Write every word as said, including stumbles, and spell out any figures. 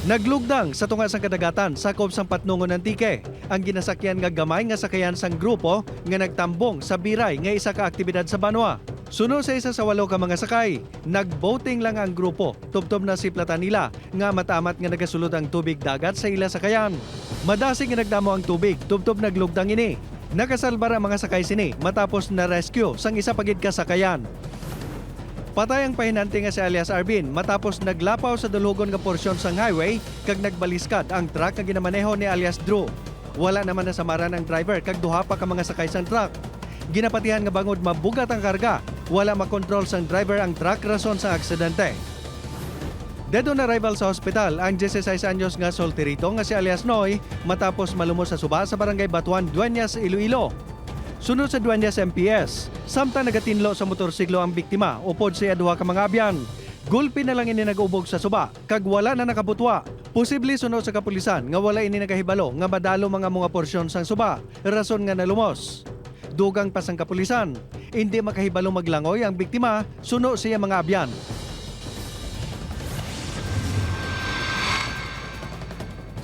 Naglugdang sa tunga sang kadagatan sakop sang Patnongon, Antique, ang ginasakyan nga gamay nga sakayan sang grupo nga nagtambong sa Biray nga isa ka aktibidad sa banwa. Suno sa isa sa walo ka mga sakay, nagboating lang ang grupo tubtob nasiplatan nila nga amat-amat nga nagasulod ang tubig dagat sa ila sakayan. Madasig nga nagdamo ang tubig tubtob naglugdang ini. Nakasalbar ang mga sakay sini matapos na-rescue sang isa pa gid ka sakayan. Patay ang pahinante nga si alias Arvin matapos naglapaw sa dulhogon nga porsyon sang highway kag nagbaliskad ang truck nga ginamaneho ni alias Drew. Wala naman nasamaran ang driver kag duha pa ka mga sakay sang truck. Ginapatihan nga bangod mabugat ang karga, wala makontrol sang driver ang truck rason sang aksidente. Dead on arrival sa hospital ang dieciséis anyos nga solterito nga si alias Noy matapos malumos sa suba sa barangay Batuan, Dueñas, Iloilo. Sunod sa Dueñas M P S, samtang nagatinlo sa motorsiklo ang biktima upod sa iya duha ka mga abyan, gulpi na lang ini nag-ubog sa suba kag wala na nakabutwa. Posible suno sa kapulisan nga wala ini nakahibalo nga madalom ang amo nga porsyon sang suba, rason nga nalumos. Dugang pa sang kapulisan, indi makahibalo maglangoy ang biktima suno sa iya mga abyan.